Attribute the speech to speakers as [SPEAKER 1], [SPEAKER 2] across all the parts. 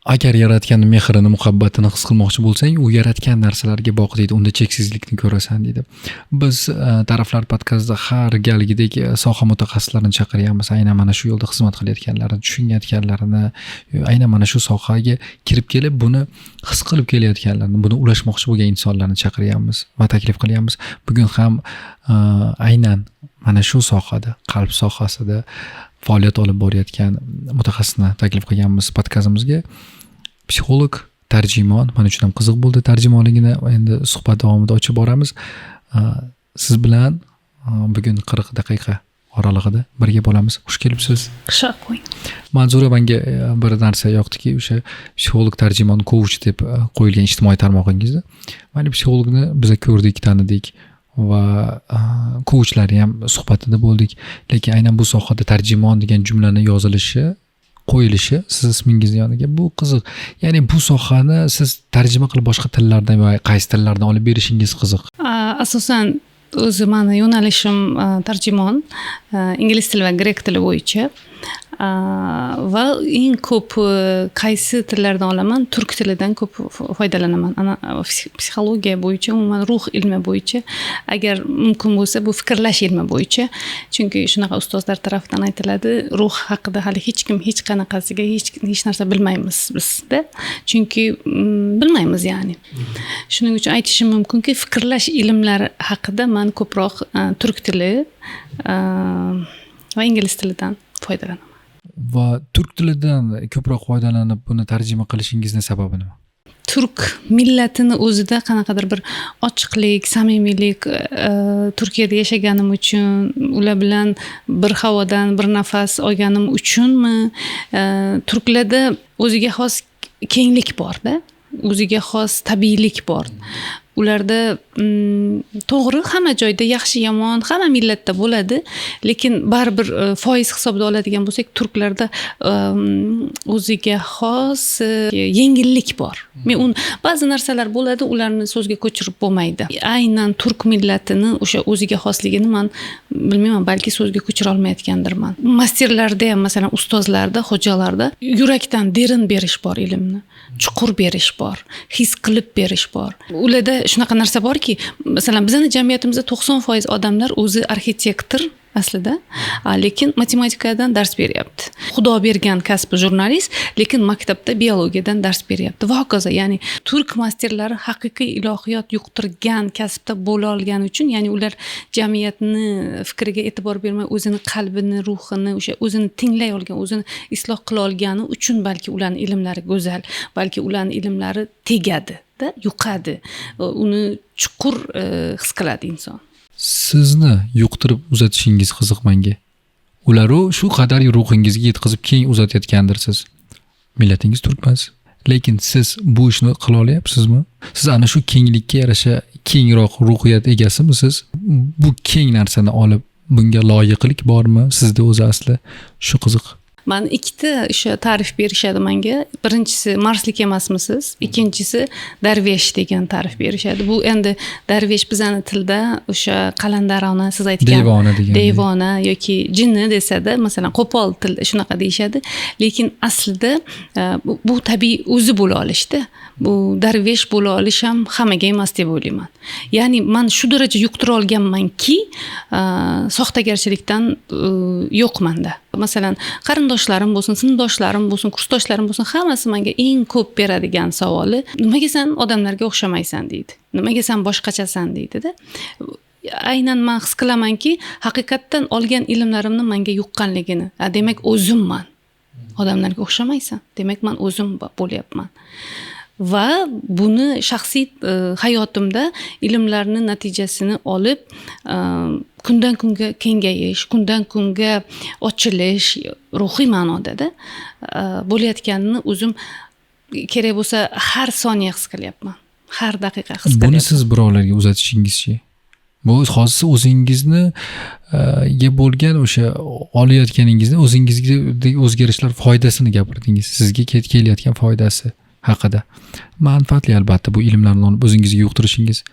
[SPEAKER 1] Agar yaratgan mehrini, muhabbatini his qilmoqchi bo'lsang, u yaratgan narsalarga boq deydi, unda cheksizlikni ko'rasan deydi. Biz Taraflar podkastida har galgidek soha mutaxassislarini chaqiryapmiz, aynan mana shu yo'lda xizmat qilayotganlarni, tushunayotganlarini, aynan mana shu sohaga kirib kelib, buni his qilib kelayotganlarni, buni ulashmoqchi bo'lgan insonlarni chaqiryapmiz va taklif qilyapmiz. Bugun ham aynan mana shu sohada, qalb sohasida faoliyat olib borayotgan mutaxassisni taklif qilganmiz podkastimizga. Psixolog, tarjimon, mana uchun ham qiziq bo'ldi tarjimonligini endi suhbat davomida ochib boramiz. Siz bilan bugun 40 daqiqa oralig'ida birga bo'lamiz. Xush kelibsiz.
[SPEAKER 2] Xush qo'ying.
[SPEAKER 1] Manzura, menga bir narsa yoqdiki, o'sha psixolog, tarjimon, coach deb qo'yilgan ijtimoiy tarmog'ingizda. Mana psixologni biza ko'rdik, tanidik va coachlarni ham suhbatida bo'ldik, lekin aynan bu sohada tarjimon degan jumlani yozilishi, qo'yilishi siz ismingizni yoniga, bu qiziq. Ya'ni bu sohani siz tarjima qilib boshqa tillardan va qaysi tillardan olib berishingiz qiziq.
[SPEAKER 2] Asosan o'zi mani yo'nalishim tarjimon, ingliz tili va grek tili bo'yicha va eng ko'p qaysi tillardan olaman? Turk tilidan ko'p foydalanaman. Ana psixologiya bo'yicha, umuman ruh ilmi bo'yicha, agar mumkin bo'lsa, bu fikrlash ilmi bo'yicha, chunki shunaqa ustozlar tarafidan aytiladi: ruh haqida hali hech kim hech qanaqasiga hech narsa bilmaymiz bizda, chunki bilmaymiz. Ya'ni shuning uchun aytishim mumkinki, fikrlash ilmlari haqida man ko'proq turk tili va ingliz tilidan foydalanaman.
[SPEAKER 1] Va turk tilidan ko'proq foydalanib, buni tarjima qilishingizni sababi nima?
[SPEAKER 2] Turk millatini o'zida qanaqadir bir ochiqlik, samimiylik, Turkiyada yashaganim uchun, ular bilan bir havodan bir nafas olganim uchunmi, turklarda o'ziga xos kenglik borda, o'ziga xos tabiiylik bor ularda. To'g'ri, hamma joyda yaxshi, yomon hamma millatda bo'ladi, lekin baribir foiz hisobida oladigan bo'lsak, turklarda o'ziga xos yengillik bor. Men uni, ba'zi narsalar bo'ladi, ularni so'zga ko'chirib bo'lmaydi. Aynan turk millatini o'sha o'ziga xosligini man bilmayman, balki so'zga ko'chira olmayotgandirman. Masterlarda ham, masalan, ustozlarda, xo'jalarda yurakdan derin berish bor, ilmni chuqur berish bor, his qilib berish bor. Ularda shunaqa narsa borki, masalan, bizani jamiyatimizda 90% odamlar o'zi arxitektor aslida, lekin matematikadan dars beryapti. Xudo bergan kasbi jurnalist, lekin maktabda biologiyadan dars beryapti va hokazo. Ya'ni turk masterlari haqiqiy ilohiyot yuqtirgan kasbda bo'la olgani uchun, ya'ni ular jamiyatni fikriga e'tibor bermay, o'zini qalbini, ruhini, o'sha o'zini tinglay olgan, o'zini isloh qila olgani uchun balki ularni ilmlari go'zal, balki ularni ilmlari tegadi da, yuqadi, uni chuqur his qiladi inson.
[SPEAKER 1] Sizni yuqtirib uzatishingiz qiziq menga. Ularu shu qadar ruhingizga yetkazib keng uzatayotgandirsiz. Millatingiz turkmas, lekin siz bu ishni qila olyapsizmi? Siz ana shu kenglikka yarasha kengroq ruhiyat egasimisiz? Bu keng narsani olib, bunga loyiqlik bormi sizda o'zi asli? Shu qiziq.
[SPEAKER 2] Man ikkita o'sha ta'rif berishadi manga. Birinchisi, marslik emasmisiz, ikkinchisi, darvesh degan ta'rif berishadi. Bu endi darvesh bizani tilda o'sha qalandarona, siz aytgan
[SPEAKER 1] devona degan.
[SPEAKER 2] Devona yoki jinni desada, masalan, qo'pol tilda shunaqa deyishadi, lekin aslida bu tabiiy o'zi bo'la olishda. Bu darvesh bo'la olish ham hammaga emas deb o'ylayman. Ya'ni man shu daraja yuqtira olganmanki, soxtagarchilikdan yo'q manda. Masalan, qarindoshlarim bo'lsin, sinfdoshlarim bo'lsin, kursdoshlarim bo'lsin, hammasi menga eng ko'p beradigan savoli: "Nimaga sen odamlarga o'xshamaysan?" deydi, "Nimaga sen boshqachasan?" deydida. Aynan man his qilamanki, haqiqatdan olgan ilmlarimni manga yuqqanligini. Demak, o'zimman, odamlarga o'xshamaysan, demak, man o'zim bo'lyapman va buni shaxsiy hayotimda ilmlarni natijasini olib, kundan kunga kengayish, kundan kunga ochilish, ruhiy ma'nodada bo'layotganini o'zim kerak bo'lsa har soniya his qilyapman, har daqiqa his
[SPEAKER 1] Buni
[SPEAKER 2] qilyapman.
[SPEAKER 1] siz birovlarga uzatishingizchi? Bu hozir siz o'zingizni ga bo'lgan o'sha olayotganingizni, o'zingizga o'zgarishlar foydasini gapirdingiz, sizga kelayotgan foydasi haqida. Manfaatli albatta bu ilmlarni olib o'zingizga yuqtirishingiz.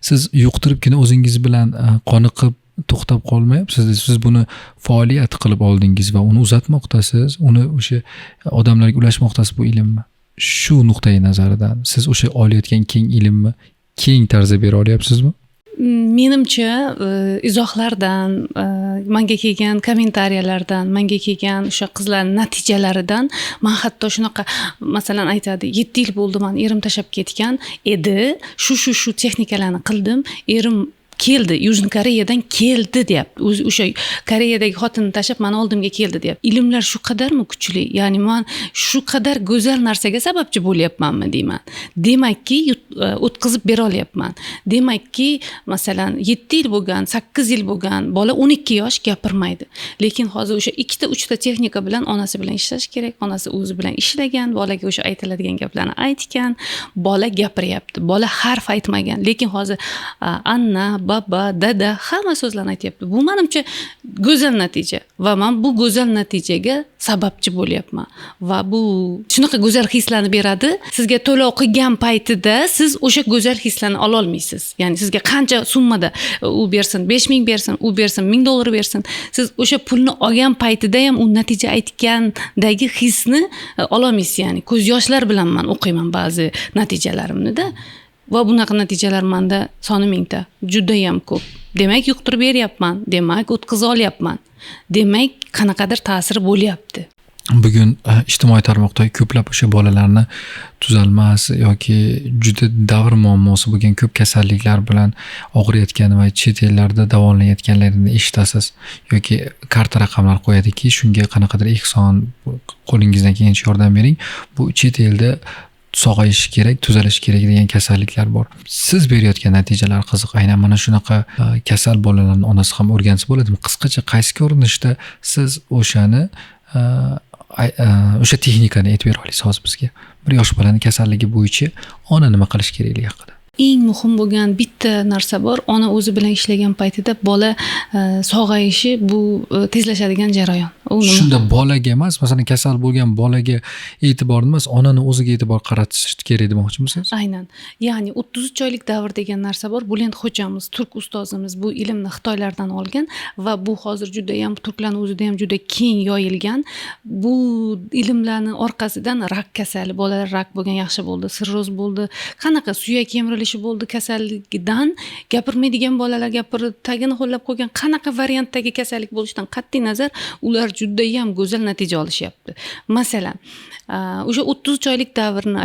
[SPEAKER 1] Siz yuqtiribgina o'zingiz bilan qoniqib to'xtab qolmayapsiz, siz buni faoliyat qilib oldingiz va uni uzatmoqdasiz, uni o'sha odamlarga ulashmoqdasiz bu ilmni. Shu nuqtai nazaridan siz o'sha olayotgan keng ilmni keng tarzda bera olyapsizmi?
[SPEAKER 2] Menimcha, izohlardan, manga kelgan kommentariyalardan, manga kelgan o'sha qizlarni natijalaridan man hatto shunaqa, masalan, aytadi: 7 yil bo'ldi, mani erim tashlab ketgan edi, shu shu shu texnikalarni qildim, erim keldi, Южный Koreyadan keldi, deyapti. O'zi o'sha Koreyadagi xotinini tashlab, mani oldimga keldi, deyapti. Ilmlar shu qadarmi kuchli? Ya'ni man shu qadar go'zal narsaga sababchi bo'lyapmanmi, deyman. Demakki, o'tkazib bera olyapman. Demakki, masalan, 7 yil bo'lgan, 8 yil bo'lgan bola, 12 yosh, gapirmaydi, lekin hozir o'sha ikkita, uchta texnika bilan onasi bilan ishlash kerak. Onasi o'zi bilan ishlagan, bolaga o'sha aytiladigan gaplarni aytgan, bola gapiryapti. Bola harf aytmagan, lekin hozir anna, baba, dada, hamma so'zlarni aytyapti. Bu, manimcha, go'zal natija va man bu go'zal natijaga sababchi bo'lyapman va bu shunaqa go'zal hislarni beradi. Sizga to'lov qilgan paytida siz o'sha go'zal hislarni ololmaysiz. Ya'ni sizga qancha summada u bersin, 5000 bersin, u bersin, 1000 dollar bersin, siz o'sha pulni olgan paytida ham u natija aytgandagi hisni ololmaysiz. Ya'ni ko'z yoshlar bilan man o'qiyman ba'zi natijalarimnida va bunaqa natijalar manda soni mingta, judayam ko'p. Demak, yuqtirib beryapman, demak, o'tkaza olyapman, demak, qanaqadir ta'siri bo'lyapti.
[SPEAKER 1] Bugun ijtimoiy tarmoqda ko'plab o'sha bolalarni tuzalmas yoki juda davr muammosi bo'lgan ko'p kasalliklar bilan og'riyotgan va chet ellarda davolanayotganlarini eshitasiz yoki karta raqamlar qo'yadiki, shunga qanaqadir ehson, qo'lingizdan kelgancha yordam bering, bu chet elda sog'ayishi kerak, tuzalishi kerak degan kasalliklar bor. Siz berayotgan natijalar qiziq. Aynan mana shunaqa kasal bolalarni onasi ham o'rgansa bo'ladimi? Qisqacha qaysi ko'rinishda siz o'shani o'sha texnikani aytib bera olasiz hozir bizga, bir yosh bolani kasalligi bo'yicha ona nima qilish kerakligi haqida?
[SPEAKER 2] Eng muhim bo'lgan bitta narsa bor: ona o'zi bilan ishlagan paytida bola sog'ayishi, bu tezlashadigan jarayon. U nima?
[SPEAKER 1] Shunda bolaga emas, masalan, kasal bo'lgan bolaga e'tibor emas, onani o'ziga e'tibor qaratish kerak demoqchimisiz?
[SPEAKER 2] Aynan. Ya'ni 33 oylik davr degan narsa bor. Bulent xo'jamiz, turk ustozimiz, bu ilmni xitoylardan olgan va bu hozir judayam turklarni o'zida ham juda keng yoyilgan. Bu ilmlarni orqasidan rak kasali bolalar, rak bo'lgan, yaxshi bo'ldi, sirroz bo'ldi, qanaqa suyak kemirilishi bo'ldi, kasalligidan gapirmaydigan bolalar gapirib, tagini ho'llab qo'ygan, qanaqa variantdagi kasallik bo'lishidan qat'iy nazar, ular judayam go'zal natija olishyapti. Masalan, o'sha 33 oylik davrni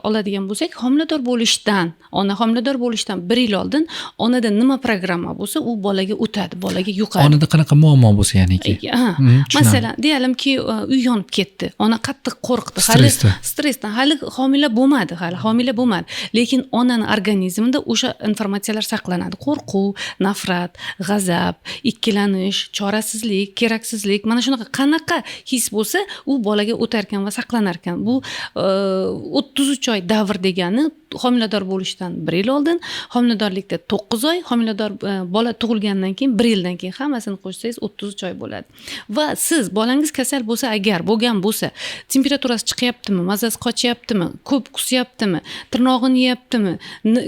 [SPEAKER 2] oladigan bo'lsak, homilador bo'lishdan, ona homilador bo'lishdan bir yil oldin onada nima programma bo'lsa, u bolaga o'tadi, bolaga yuqadi.
[SPEAKER 1] Onada qanaqa muammo bo'lsa, ya'niki.
[SPEAKER 2] Ha.
[SPEAKER 1] Tushunarli.
[SPEAKER 2] Masalan, deyalimki, uy yonib ketdi, ona qattiq qo'rqdi hali.
[SPEAKER 1] Stressda.
[SPEAKER 2] Stressdan hali homila bo'lmadi, hali homila bo'lmadi, lekin onani organizmida o'sha informatsiyalar saqlanadi: qo'rquv, nafrat, g'azab, ikkilanish, chorasizlik, keraksizlik. Mana shunaqa qanaqa his bo'lsa, u bolaga o'tar ekan va saqlanar ekan. Bu 33 oy davr degani homilador bo'lishdan bir yil oldin, homiladorlikda 9 oy, homilador, bola tug'ilgandan keyin bir yildan keyin, hammasini qo'shsangiz, 33 oy bo'ladi. Va siz bolangiz kasal bo'lsa, agar bo'lgan bo'lsa, temperaturasi chiqyaptimi, mazasi qochyaptimi, ko'p qusyaptimi, tirnog'ini yeyaptimi,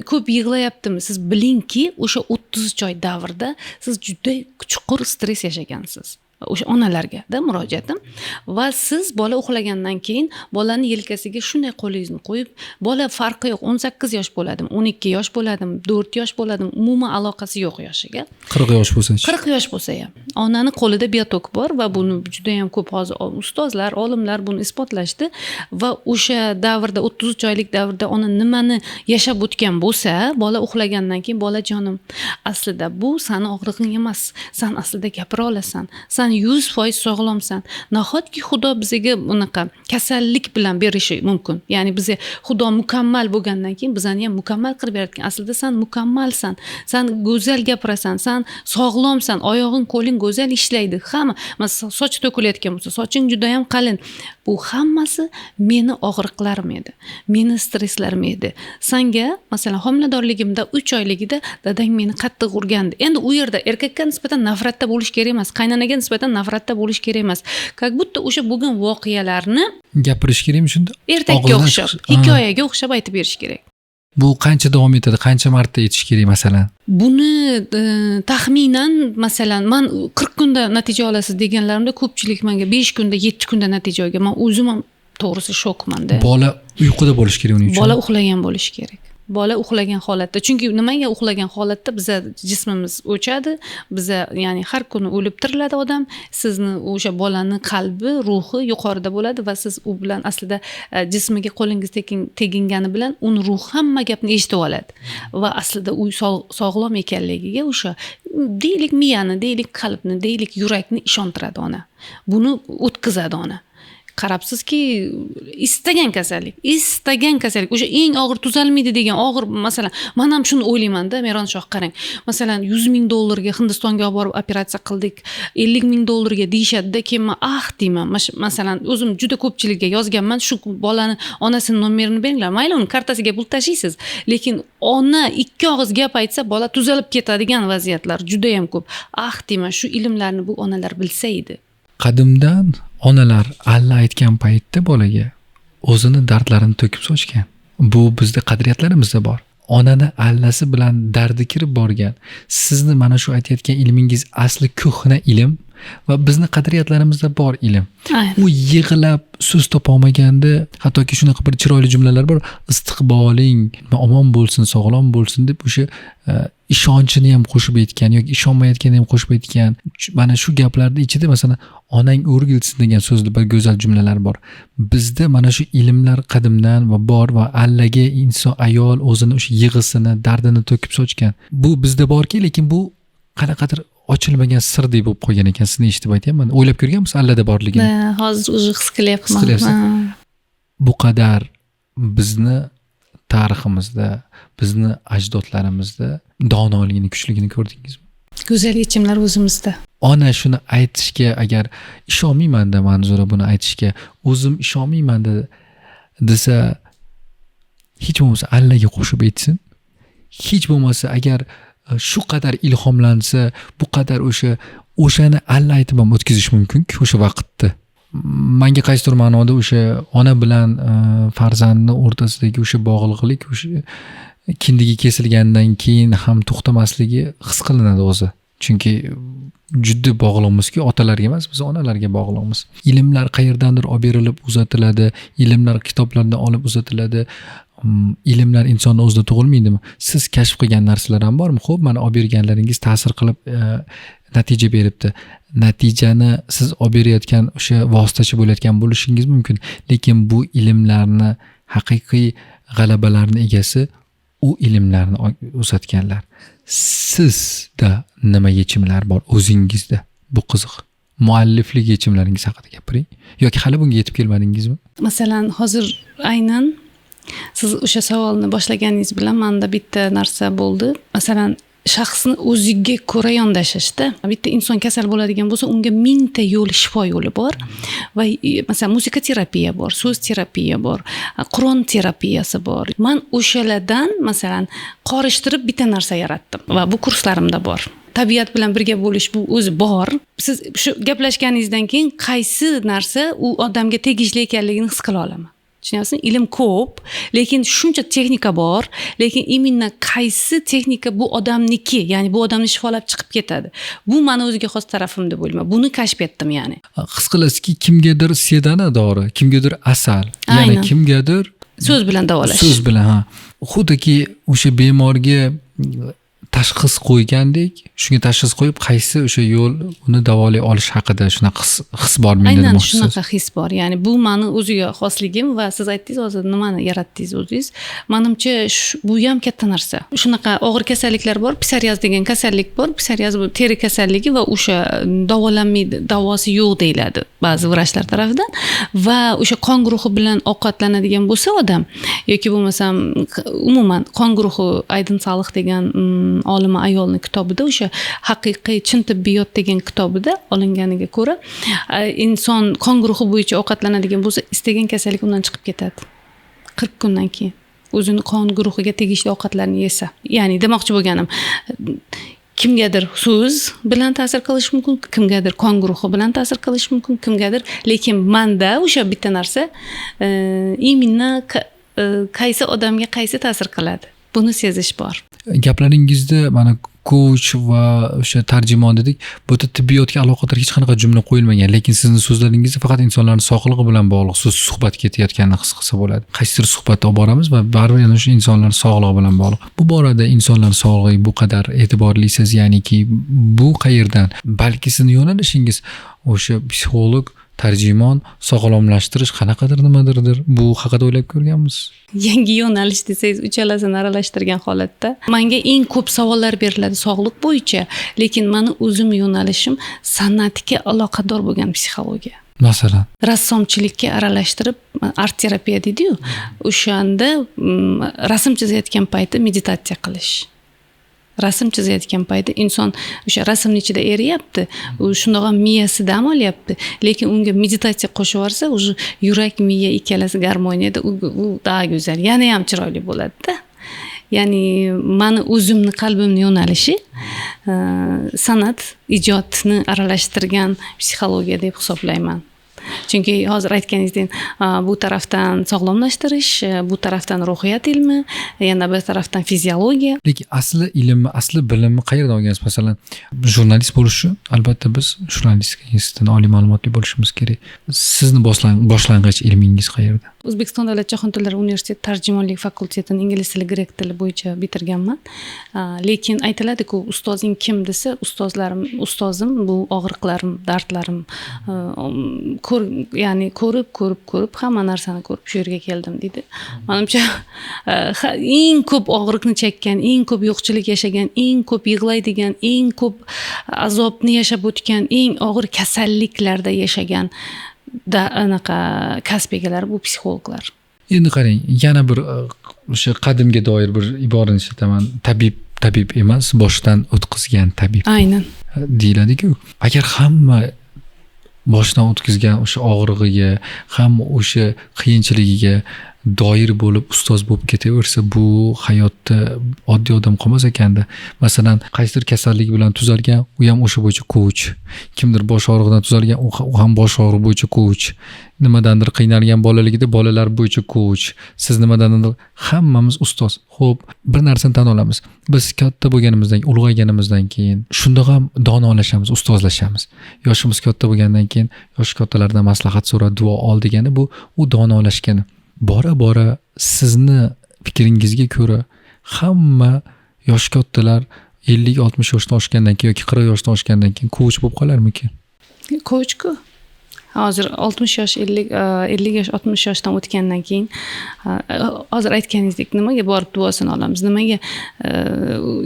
[SPEAKER 2] ko'p yig'layaptimi, siz bilingki, o'sha 33 oy davrda siz juda chuqur stress yashagansiz. O'sha onalarga-da murojaatim. Va siz bola uxlagandan keyin bolani yelkasiga shunday qo'lingizni qo'yib, bola farqi yo'q, 18 yosh bo'ladimi, 12 yosh bo'ladimi, 4 yosh bo'ladimi, umuman aloqasi yo'q yoshiga.
[SPEAKER 1] 40 yosh bo'lsachi?
[SPEAKER 2] 40 yosh bo'lsa ham, onani qo'lida biotok bor va buni judayam ko'p hozir ustozlar, olimlar buni isbotlashdi. Va o'sha davrda, 33 oylik davrda ona nimani yashab o'tgan bo'lsa, bola uxlagandan keyin: "Bolajonim, aslida bu sani og'rig'ing emas, san aslida gapira olasan, san 100% sog'lomsan. Nahotki Xudo bizga bunaqa kasallik bilan berishi mumkin? Ya'ni biza Xudo mukammal bo'lgandan keyin bizani ham mukammal qilib yaratgan. Aslida san mukammalsan, san go'zal gapirasan, san sog'lomsan, oyog'ing, qo'ling go'zal ishlaydi, hamma. Masalan, soch to'kilayotgan bo'lsa, soching judayam qalin. Bu hammasi meni og'riqlarim edi, meni stresslarim edi. Sanga, masalan, homiladorligimda 3 oyligida dadang meni qattiq urgandi." Endi u yerda erkakka nisbatan nafratda bo'lish kerak emas, qaynanaga nisbatan nafratda bo'lish kerak emas, как будто o'sha bo'lgan voqealarni
[SPEAKER 1] Gapirish kerakmi shunda?
[SPEAKER 2] Ertakka
[SPEAKER 1] Og'izdan
[SPEAKER 2] o'xshab,
[SPEAKER 1] chiqish- Ha.
[SPEAKER 2] hikoyaga o'xshab aytib berish kerak.
[SPEAKER 1] Bu qancha davom etadi, qancha marta aytish kerak, masalan?
[SPEAKER 2] Buni taxminan, masalan, man 40 kunda natija olasiz deganlarimda, ko'pchilik manga 5 kunda, 7 kunda natija olgan. Man o'zim ham To'g'risi shokmanda.
[SPEAKER 1] Bola uyquda bo'lishi kerak uning uchun.
[SPEAKER 2] Bola uxlagan bo'lishi kerak. Bola uxlagan holatda. Chunki nimaga uxlagan holatda biza jismimiz o'chadi, biza ya'ni har kuni o'lib tiriladi odam, sizni o'sha bolani qalbi, ruhi yuqorida bo'ladi va siz u bilan aslida jismiga qo'lingiz tegingani bilan uni ruhi hamma gapni eshitib oladi. Va aslida u sog'lom ekanligiga o'sha deylik miyani, deylik qalbni, deylik yurakni ishontiradi ona. Buni o'tkazadi ona. Qarabsizki, istagan kasallik, istagan kasallik, o'sha eng og'ir tuzalmaydi degan og'ir, masalan, men ham shuni o'ylayman-da, Meronshoh, qarang. Masalan, $100,000 Hindistonga olib borib operatsiya qildik, $50,000 deyishadi-da, keyin men ah deyman. Masalan, o'zim juda ko'pchilikka yozganman, shu bolani onasini nomerini beringlar, mayli uni kartasiga pul tashiysiz, lekin ona ikki og'iz gap aytsa, bola tuzalib ketadigan vaziyatlar juda ham ko'p. Ah deyman, shu ilmlarni bu onalar bilsa edi.
[SPEAKER 1] Qadimdan onalar alla aytgan paytda bolaga o'zini dardlarini to'kib sochgan. Bu bizda qadriyatlarimizda bor. Onani allasi bilan dardi kirib borgan. Sizni mana shu aytayotgan ilmingiz asli ko'hna ilm va bizni qadriyatlarimizda bor ilm. U yig'lab so'z topolmaganda, hattoki shunaqa bir chiroyli jumlalar bor, istiqboling omon bo'lsin, sog'lom bo'lsin deb o'sha ishonchini ham qo'shib aytgan yoki ishonmayotganini ham qo'shib aytgan. Mana shu gaplarning ichida masalan onang o'rgilsin degan so'zli bir go'zal jumlalar bor. Bizda mana shu ilmlar qadimdan va bor va allaga inson ayol o'zini o'sha yig'isini, dardini to'kib sochgan. Bu bizda borki, lekin bu qanaqadir ochilmagan sirdek bo'lib qolgan ekan. Sizni eshitib aytyapman. O'ylab ko'rganmisiz allada borligini?
[SPEAKER 2] Hozir o'zi his qilyapman.
[SPEAKER 1] His qilyapsiz. Bu qadar bizni tariximizda, bizni ajdodlarimizda donoligini, kuchligini ko'rdingizmi?
[SPEAKER 2] Go'zal yechimlar o'zimizda.
[SPEAKER 1] Ona shuni aytishga, agar ishonmayman-da Manzura buni aytishga, o'zim ishonmayman-da desa, hech bo'lmasa allaga qo'shib aytsin. Hech bo'lmasa agar shu qadar ilhomlansa, bu qadar o'shani alla aytib ham o'tkazish mumkin-ku o'sha vaqtda. Menga qaysidir ma'noda o'sha ona bilan farzandni o'rtasidagi o'sha bog'liqlik, o'sha kindigi kesilgandan keyin ham to'xtamasligi his qilinadi o'zi. Chunki juda bog'liqmizki, otalarga emas, biz onalarga bog'liqmiz. Ilmlar qayerdandir olib berilib uzatiladi, ilmlar kitoblardan olib uzatiladi. Ilmlar insonni o'zida tug'ilmaydimi? Siz kashf qilgan narsalar ham bormi? Xo'p, mana olib berganlaringiz ta'sir qilib natija beribdi. Natijani siz olib berayotgan o'sha vositachi bo'layotgan bo'lishingiz mumkin, lekin bu ilmlarni haqiqiy g'alabalarni egasi u ilmlarni uzatganlar. Sizda nima yechimlar bor o'zingizda? Bu qiziq. Mualliflik yechimlaringiz haqida gapiring. Yoki hali bunga yetib kelmadingizmi?
[SPEAKER 2] Masalan, hozir aynan siz o'sha savolni boshlaganingiz bilan menda bitta narsa bo'ldi. Masalan, shaxsni o'ziga ko'ra yondashishda, bitta inson kasal bo'ladigan bo'lsa, unga mingta yo'l, shifo yo'li bor. Va masalan, musiqa terapiya bor, so'z terapiya bor, Qur'on terapiyasi bor. Men o'shalardan masalan qorishtirib bitta narsa yaratdim va bu kurslarimda bor. Tabiat bilan birga bo'lish bu o'zi bor. Siz shu gaplashganingizdan keyin qaysi narsa u odamga tegishli ekanligini his qila olaman. Tushunyapsizmi? Ilm ko'p, lekin shuncha texnika bor, lekin именно qaysi texnika bu odamniki, ya'ni bu odamni shifolab chiqib ketadi. Bu meni o'ziga xos tarafim deb o'ylayman. Buni kashf etdim ya'ni.
[SPEAKER 1] His qilasizki, kimgadir sedana dori, kimgadir asal, yana kimgadir
[SPEAKER 2] so'z bilan davolash.
[SPEAKER 1] So'z bilan, ha. Xuddiki o'sha bemorga tashxis qo'ygandek, shunga tashxis qo'yib, qaysi o'sha yo'l uni davolay olish haqida shunaqa his bor menda
[SPEAKER 2] Aynan
[SPEAKER 1] demoqchisiz.
[SPEAKER 2] shunaqa his bor. Ya'ni bu meni o'ziga xosligim va siz aytdingiz hozir nimani yaratdingiz o'zingiz. Menimcha bu ham katta narsa. Shunaqa og'ir kasalliklar bor, psoriaz degan kasallik bor. Psoriaz bu teri kasalligi va o'sha davolanmaydi, davosi yo'q deyiladi ba'zi vrachlar tarafidan va o'sha qon guruhi bilan ovqatlanadigan bo'lsa odam yoki bo'lmasam umuman qon guruhi Aydin Solih degan olima ayolni kitobida o'sha haqiqiy chin tibbiyot degan kitobida olinganiga ko'ra, inson qon guruhi bo'yicha ovqatlanadigan bo'lsa, istagan kasallik undan chiqib ketadi. 40 kundan keyin o'zini qon guruhiga tegishli ovqatlarni yesa. Ya'ni demoqchi bo'lganim, kimgadir so'z bilan ta'sir qilish mumkin, kimgadir qon guruhi bilan ta'sir qilish mumkin, kimgadir, lekin menda o'sha bitta narsa, именно qaysi odamga qaysi ta'sir qiladi. Buni sezish bor.
[SPEAKER 1] Gaplaringizda mana Coach va o'sha tarjimon dedik. Bu yerda tibbiyotga aloqador hech qanaqa jumla qo'yilmagan, lekin sizni so'zlaringizda faqat insonlarni sog'lig'i bilan bog'liq so'z, suhbat ketayotganini his qilsa bo'ladi. Qaysidir suhbatda olib boramiz va baribir yana o'sha insonlar sog'lig'i bilan bog'liq. Bu borada insonlar sog'lig'iga bu qadar e'tiborlisiz, ya'niki bu qayerdan? Balki sizni yo'nalishingiz o'sha psixolog, tarjimon, sog'lomlashtirish, qanaqadir nimadirdir. Bu haqida o'ylab ko'rganmisiz?
[SPEAKER 2] Yangi yo'nalish desangiz, uchalasini aralashtirgan holatda manga eng ko'p savollar beriladi sog'liq bo'yicha, lekin mani o'zim yo'nalishim san'atga aloqador bo'lgan psixologiya.
[SPEAKER 1] Masalan?
[SPEAKER 2] Rassomchilikka aralashtirib, art terapiya deydiyu, o'shanda rasm chizayotgan payti meditatsiya qilish. Rasm chizayotgan payti inson o'sha rasmni ichida eriyapti, u shundoq ham miyasi dam olyapti, lekin unga meditatsiya qo'shib yuborsa, уже yurak, miya ikkalasi garmoniyada, u daha go'zal, yana ham chiroyli bo'ladida. Ya'ni mani o'zimni qalbimni yo'nalishi san'at, ijodni aralashtirgan psixologiya deb hisoblayman. Chunki hozir aytganingizdek, bu tarafdan sog'lomlashtirish, bu tarafdan ruhiyat ilmi, yana bir tarafdan fiziologiya.
[SPEAKER 1] Lekin asli ilmni, asli bilimni qayerdan olgansiz? Masalan, jurnalist bo'lish uchun albatta biz jurnalistika institutida oliy ma'lumotli bo'lishimiz kerak. Sizni boshlang'ich ilmingiz qayerda?
[SPEAKER 2] O'zbekiston davlat jahon tillari universiteti tarjimonlik fakultetini ingliz tili, grek tili bo'yicha bitirganman. Lekin aytiladiku, ustozing kim desa, ustozlarim, ustozim bu og'riqlarim, dardlarim, ko'r, ya'ni ko'rib, ko'rib, ko'rib, hamma narsani ko'rib shu yerga keldim deydi. Manimcha, eng ko'p og'riqni chekkan, eng ko'p yo'qchilik yashagan, eng ko'p yig'laydigan, eng ko'p azobni yashab o'tgan, eng og'ir kasalliklarda yashagan da anaqa kasb egalari bu psixologlar.
[SPEAKER 1] Endi qarang, yana bir o'sha qadimga doir bir iborani ishlataman. Tabib tabib emas, boshdan o'tkazgan tabib.
[SPEAKER 2] Aynan.
[SPEAKER 1] Deyiladiku. Agar hamma boshdan o'tkazgan o'sha og'rig'iga, hamma o'sha qiyinchiligiga doir bo'lib ustoz bo'lib ketaversa, bu hayotda oddiy odam qolmas ekanda. Masalan, qaysidir kasallik bilan tuzalgan, u ham o'sha bo'yicha coach. Kimdir bosh og'rig'idan tuzalgan, u ham bosh og'rig'i bo'yicha coach. Nimadandir qiynalgan bolaligida, bolalar bo'yicha coach. Siz nimadandir, hammamiz ustoz. Xo'p, bir narsani tan olamiz. Biz katta bo'lganimizdan, ulg'ayganimizdan keyin shundoq ham donolashamiz, ustozlashamiz. Yoshimiz katta bo'lgandan keyin yoshi kattalardan maslahat so'ra, duo ol degani bu u donolashgani. Bora bora sizni fikringizga ko'ra hamma yoshi kattalar 50-60 yoshdan oshgandan keyin yoki 40 yoshdan oshgandan keyin coach bo'lib qolarmikin?
[SPEAKER 2] Coachku. Hozir 60 yosh, 50 yosh, 60 yoshdan o'tgandan keyin, hozir aytganingizdek, nimaga borib duosini olamiz, nimaga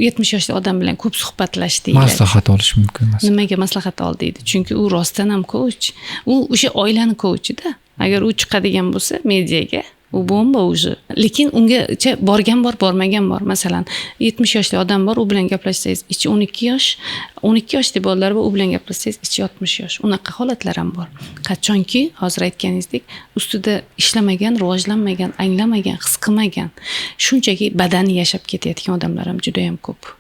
[SPEAKER 2] 70 yoshli odam bilan ko'p suhbatlash deyiladi?
[SPEAKER 1] Maslahat olish mumkin masalan.
[SPEAKER 2] Nimaga maslahat ol deydi? Chunki u rostdan ham coach. U o'sha oilani coachida. Agar u chiqadigan bo'lsa mediaga, u bomba уже. Lekin ungacha borgan bor, bormagan bor. Masalan, 70 yoshli odam bor, u bilan gaplashsangiz ichi 12 yosh, 12 yoshli bolalar bor, u bilan gaplashsangiz ichi 60 yosh. Unaqa holatlar ham bor. Qachonki hozir aytganingizdek, ustida ishlamagan, rivojlanmagan, anglamagan, his qilmagan, shunchaki badani yashab ketayotgan odamlar ham juda ham ko'p.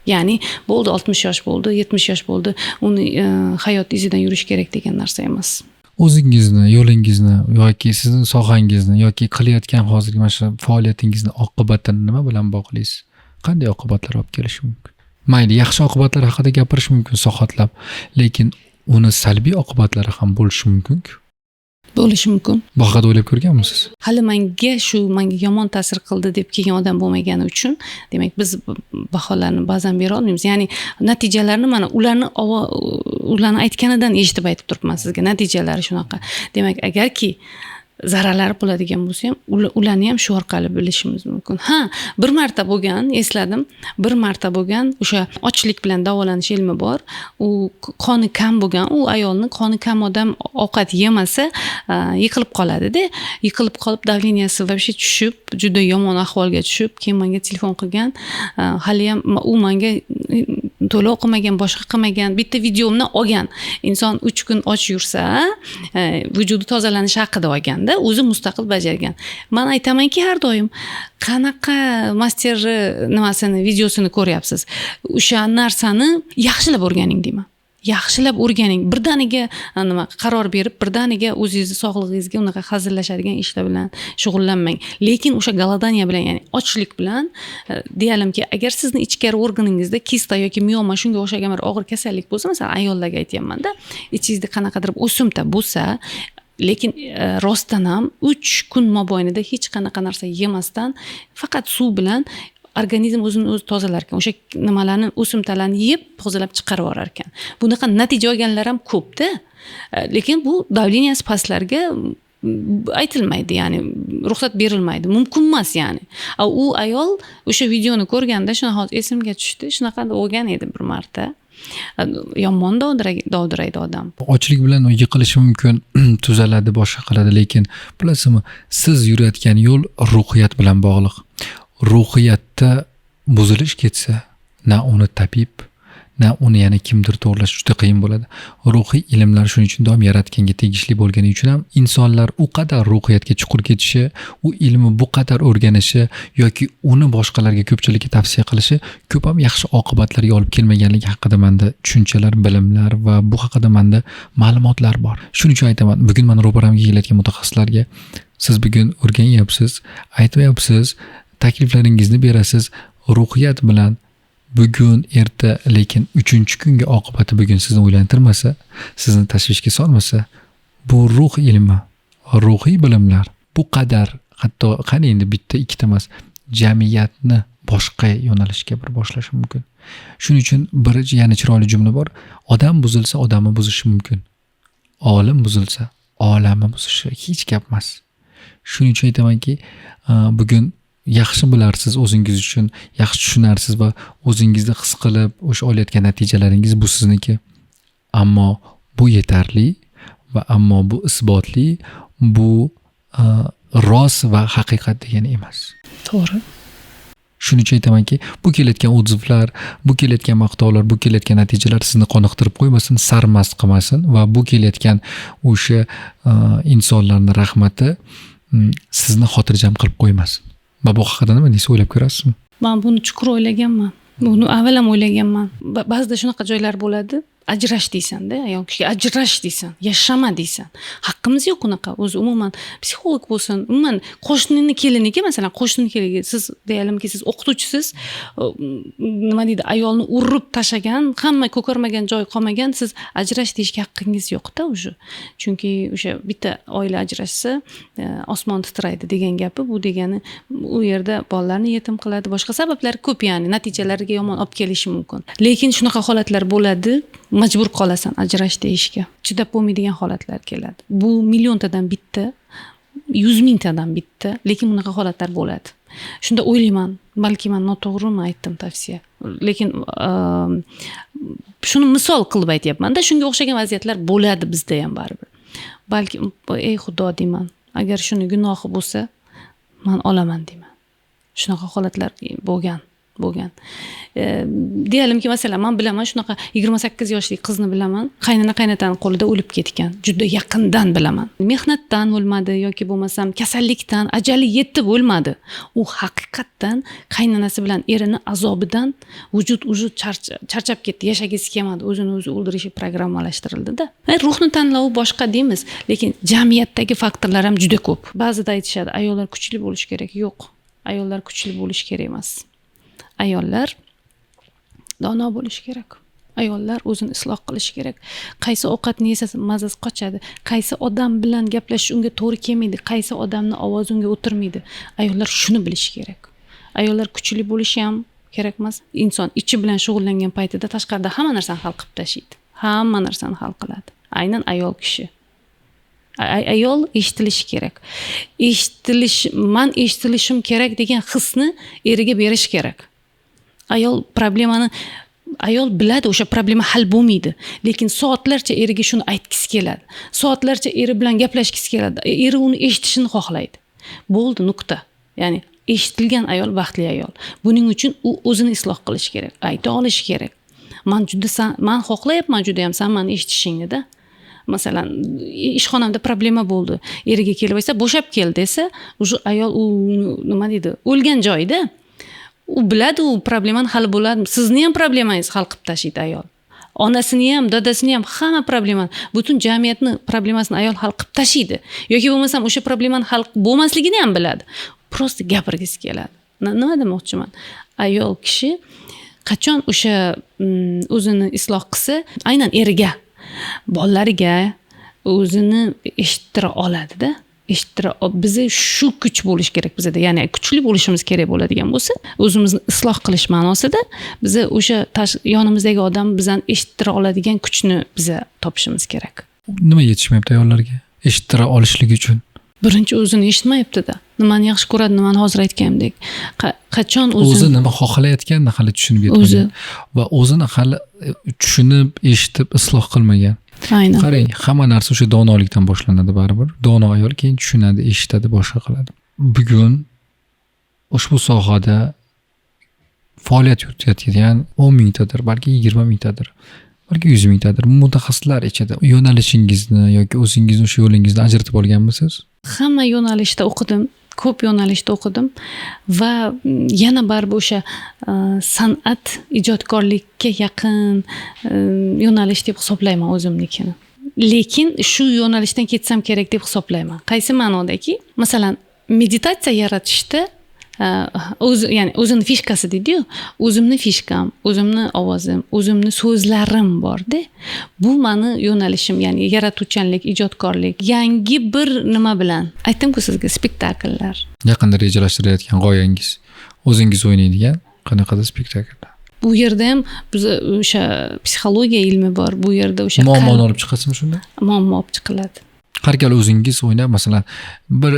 [SPEAKER 2] Ya'ni bo'ldi, 60 yosh bo'ldi, 70 yosh bo'ldi, uni hayot izidan yurish kerak degan narsa emas.
[SPEAKER 1] O'zingizni yo'lingizni yoki sizni sohangizni yoki qilayotgan hozirgi mana shu faoliyatingizni oqibatini nima bilan bog'laysiz? Qanday oqibatlar olib kelishi mumkin? Mayli, yaxshi oqibatlar haqida gapirish mumkin soatlab, lekin uni salbiy oqibatlari ham bo'lishi mumkin-ku.
[SPEAKER 2] Bo'lishi mumkin.
[SPEAKER 1] Bu haqida o'ylab ko'rganmisiz?
[SPEAKER 2] Hali manga shu manga yomon ta'sir qildi deb kelgan odam bo'lmagani uchun, demak, biz baholarni ba'zan bera olmaymiz. Ya'ni natijalarni mana ularni aytganidan eshitib aytib turibman sizga, natijalari shunaqa. Demak, agarki zararlari bo'ladigan bo'lsa ham, ularni ham shu orqali bilishimiz mumkin. Ha, bir marta bo'lgan, esladim, bir marta bo'lgan o'sha ochlik bilan davolanish ilmi bor. U qoni kam bo'lgan, u ayolni qoni kam odam ovqat yemasa, yiqilib qoladida. Yiqilib qolib, давления si вообще tushib, juda yomon ahvolga tushib, keyin menga telefon qilgan. Hali ham u menga to'lov qilmagan, boshqa qilmagan, bitta videomni olgan. Inson 3 kun och yursa, vujudi tozalanishi haqida olganda, o'zi mustaqil bajargan. Men aytamanki har doim, qanaqa masterni nimasini, videosini ko'ryapsiz? O'sha narsani yaxshilab o'rganing deyman. Yaxshilab o'rganing. Birdaniga nima qaror berib, birdaniga o'zingizni sog'lig'ingizga unaqa hazillashadigan ishlar bilan shug'ullanmang. Lekin o'sha голодание bilan, ya'ni ochlik bilan, deyalimki, agar sizni ichkari organingizda kista yoki mioma, shunga o'xshagan bir og'ir kasallik bo'lsa, masalan, ayollarga aytyapmanda, ichingizda qanaqadir o'simta bo'lsa, lekin rostdan ham 3 kun mobaynida hech qanaqa narsa yemasdan, faqat suv bilan organizm o'zini o'zi tozalar ekan, o'sha nimalarni, o'simtalarni yeb, tozalab chiqarib yuborar ekan. Bunaqa natija olganlar ham ko'pda. Lekin bu давление si pastlarga aytilmaydi, ya'ni ruxsat berilmaydi, mumkin emas. Ya'ni u ayol o'sha videoni ko'rganda, shunaqa, hozir esimga tushdi, shunaqa bo'lgan edi bir marta, yomon dovdiraydi odam.
[SPEAKER 1] Ochlik bilan u yiqilishi mumkin, tuzaladi, boshqa qiladi, lekin bilasizmi, siz yurayotgan yo'l ruhiyat bilan bog'liq. Ruhiyatda buzilish ketsa, na uni tabib, na uni yana kimdir to'g'irlash juda qiyin bo'ladi. Ruhiy ilmlar shuning uchun doim yaratganga tegishli bo'lgani uchun ham insonlar u qadar ruhiyatga chuqur ketishi, u ilmni bu qadar o'rganishi yoki uni boshqalarga, ko'pchilikka tavsiya qilishi ko'p ham yaxshi oqibatlarga olib kelmaganligi haqida manda tushunchalar, bilimlar va bu haqida manda ma'lumotlar bor. Shuning uchun aytaman, bugun mani ro'paramga kelayotgan mutaxassislarga: siz bugun o'rganyapsiz, aytyapsiz, takliflaringizni berasiz ruhiyat bilan bugun, erta, lekin uchinchi kungi oqibati bugun sizni o'ylantirmasa, sizni tashvishga solmasa, bu ruh ilmi, ruhiy bilimlar bu qadar, hatto qani endi bitta ikkita emas, jamiyatni boshqa yo'nalishga bir boshlashi mumkin. Shuning uchun bir yana chiroyli jumla bor: odam buzilsa, odamni buzishi mumkin, olim buzilsa, olamni buzishi hech gap emas. Shuning uchun aytamanki, bugun yaxshi bilarsiz, o'zingiz uchun yaxshi tushunarsiz va o'zingizda his qilib o'sha olayotgan natijalaringiz bu sizniki, ammo bu yetarli va ammo bu isbotli, bu rost va haqiqat degani emas.
[SPEAKER 2] To'g'ri.
[SPEAKER 1] Shuning uchun aytamanki, bu kelayotgan отзыв lar, bu kelayotgan maqtovlar, bu kelayotgan natijalar sizni qoniqtirib qo'ymasin, sarmast qilmasin va bu kelayotgan o'sha insonlarni rahmati sizni xotirjam qilib qo'ymasin. Va bu haqida nima deysiz, o'ylab ko'rasizmi?
[SPEAKER 2] Man buni chuqur o'ylaganman, buni avval ham o'ylaganman. Ba'zida shunaqa joylar bo'ladi, ajrash deysanda, ayol kishiga ajrash deysan, yashama deysan. Haqqimiz yo'q unaqa o'zi. Umuman, psixolog bo'lsin, umuman qo'shnini keliniga, masalan, qo'shnini keliniga, siz, deyalimki, siz o'qituvchisiz, nima deydi, ayolni urib tashlagan, hamma ko'karmagan joy qolmagan, siz ajrash deyishga haqqingiz yo'qda уже. Chunki o'sha bitta oila ajrashsa, osmon titraydi degan gapi, bu degani u yerda bolalarni yetim qiladi, boshqa sabablar ko'p, ya'ni natijalarga yomon olib kelishi mumkin. Lekin shunaqa holatlar bo'ladi, majbur qolasan ajrash deyishga, chidab bo'lmaydigan holatlar keladi. Bu milliontadan bitta, 100 mingtadan bitta, lekin bunaqa holatlar bo'ladi. Shunda o'ylayman, balki man noto'g'rimi aytdim tavsiya, lekin shuni misol qilib aytyapmanda, shunga o'xshagan vaziyatlar bo'ladi bizda ham baribir. Balki, ey Xudo, deyman, agar shuni gunohi bo'lsa, man olaman, deyman. Shunaqa holatlar bo'lgan. Deyalimki, masalan, man bilaman, shunaqa 28 yoshli qizni bilaman, qaynona qaynotani qo'lida o'lib ketgan, juda yaqindan bilaman. Mehnatdan o'lmadi yoki bo'lmasam kasallikdan, ajali yetib o'lmadi. U haqiqatdan qaynonasi bilan erini azobidan vujud уже charchab ketdi, yashagisi kelmadi, o'zini o'zi o'ldirishi programmalashtirildida. Ruhni tanlovi boshqa deymiz, lekin jamiyatdagi faktorlar ham juda ko'p. Ba'zida aytishadi, ayollar kuchli bo'lishi kerak. Yo'q, ayollar kuchli bo'lishi kerak emas, ayollar dono bo'lishi kerak, ayollar o'zini isloh qilishi kerak. Qaysi ovqatni yesa mazasi qochadi, qaysi odam bilan gaplashish unga to'g'ri kelmaydi, qaysi odamni ovozi unga o'tirmaydi, ayollar shuni bilishi kerak. Ayollar kuchli bo'lishi ham kerak emas. Inson ichi bilan shug'ullangan paytida tashqarida hamma narsani hal qilib tashlaydi, hamma narsani hal qiladi. Aynan ayol kishi, ayol eshitilishi kerak. Eshitilish, man eshitilishim kerak degan hisni eriga berish kerak. Ayol problemani, ayol biladi, o'sha problema hal bo'lmaydi, lekin soatlarcha eriga shuni aytgisi keladi, soatlarcha eri bilan gaplashgisi keladi, eri uni eshitishini xohlaydi. Bo'ldi, nuqta. Ya'ni eshitilgan ayol baxtli ayol. Buning uchun u o'zini isloh qilishi kerak, ayta olishi kerak: man juda san, man xohlayapman judayam san mani eshitishingni-da. Masalan, ishxonamda problema bo'ldi, eriga kelib aytsa, bo'shab kel desa, уже ayol u nima deydi, o'lgan joyida u biladi, u problemani hal bo'ladi, sizni ham problemangizni hal qilib tashlaydi ayol. Onasini ham, dadasini ham, hamma problemani, butun jamiyatni problemasini ayol hal qilib tashiydi yoki bo'lmasam o'sha problemani hal bo'lmasligini ham biladi, просто gapirgisi keladi. Nima demoqchiman, ayol kishi qachon o'sha o'zini isloh qilsa, aynan eriga, bolalariga o'zini eshittira oladida, eshittira. Biza shu kuch bo'lishi kerak bizada, ya'ni kuchli bo'lishimiz kerak bo'ladigan bo'lsa, o'zimizni isloh qilish ma'nosida biza o'sha yonimizdagi odam bizani eshittira oladigan kuchni biza topishimiz kerak.
[SPEAKER 1] Nima yetishmayapti ayollarga eshittira olishligi uchun?
[SPEAKER 2] Birinchi o'zini eshitmayaptida, nimani yaxshi ko'radi, nimani, hozir aytganimdek, qachon
[SPEAKER 1] o'zi nima xohlayotganini hali tushunib yetmagan va o'zini hali tushunib, eshitib, isloh qilmagan.
[SPEAKER 2] Aynan.
[SPEAKER 1] Qarang, hamma narsa o'sha donolikdan boshlanadi baribir. Dono ayol keyin tushunadi, eshitadi, boshqa qiladi. Bugun ushbu sohada faoliyat yuritayotgan 10 mingtadir, balki 20 mingtadir, balki 100 mingtadir mutaxassislar ichida yo'nalishingizni yoki o'zingizni o'sha yo'lingizni ajratib olganmisiz?
[SPEAKER 2] Hamma yo'nalishda o'qidim, ko'p yo'nalishda o'qidim va yana baribir o'sha san'at, ijodkorlikka yaqin yo'nalish deb hisoblayman o'zimnikini. Lekin shu yo'nalishdan ketsam kerak deb hisoblayman. Qaysi ma'nodaki, masalan, meditatsiya yaratishda o'zi, ya'ni o'zini фишка si deydiyu, o'zimni фишка m, o'zimni ovozim, o'zimni so'zlarim borda. Bu mani yo'nalishim, ya'ni yaratuvchanlik, ijodkorlik, yangi bir nima bilan, aytdimku sizga, spektakllar.
[SPEAKER 1] Yaqinda rejalashtirayotgan g'oyangiz, o'zingiz o'ynaydigan qanaqadir spektakllar?
[SPEAKER 2] Bu yerda ham biza o'sha psixologiya ilmi bor bu yerda, o'sha
[SPEAKER 1] Muammoni olib chiqasizmi shunda?
[SPEAKER 2] Muammo olib chiqiladi.
[SPEAKER 1] Har gal o'zingiz o'ynab, masalan, bir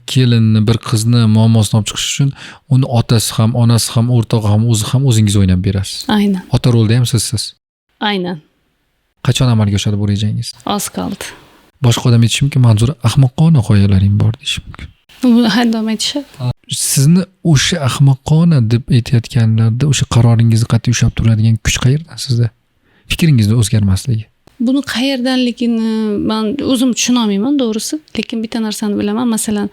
[SPEAKER 1] kelinni, bir qizni muammosini olib chiqish uchun uni otasi ham, onasi ham, o'rtog'i ham, o'zi ham, o'zingiz o'ynab berasiz.
[SPEAKER 2] Aynan.
[SPEAKER 1] Ota rolda ham sizsiz.
[SPEAKER 2] Aynan.
[SPEAKER 1] Qachon amalga oshadi bu rejangiz?
[SPEAKER 2] Oz qoldi.
[SPEAKER 1] Boshqa odam aytishi mumkin, "Manzura, ahmoqona g'oyalaring bor", deyishi mumkin.
[SPEAKER 2] Bu har doim aytishadi.
[SPEAKER 1] Sizni o'sha ahmoqona deb aytayotganlarda o'sha qaroringizni qat'iy ushlab turadigan kuch qayerdan sizda, fikringizni o'zgarmasligi?
[SPEAKER 2] Buni qayerdanligini man o'zim tushunolmayman, to'g'risi. Lekin bitta narsani bilaman, masalan,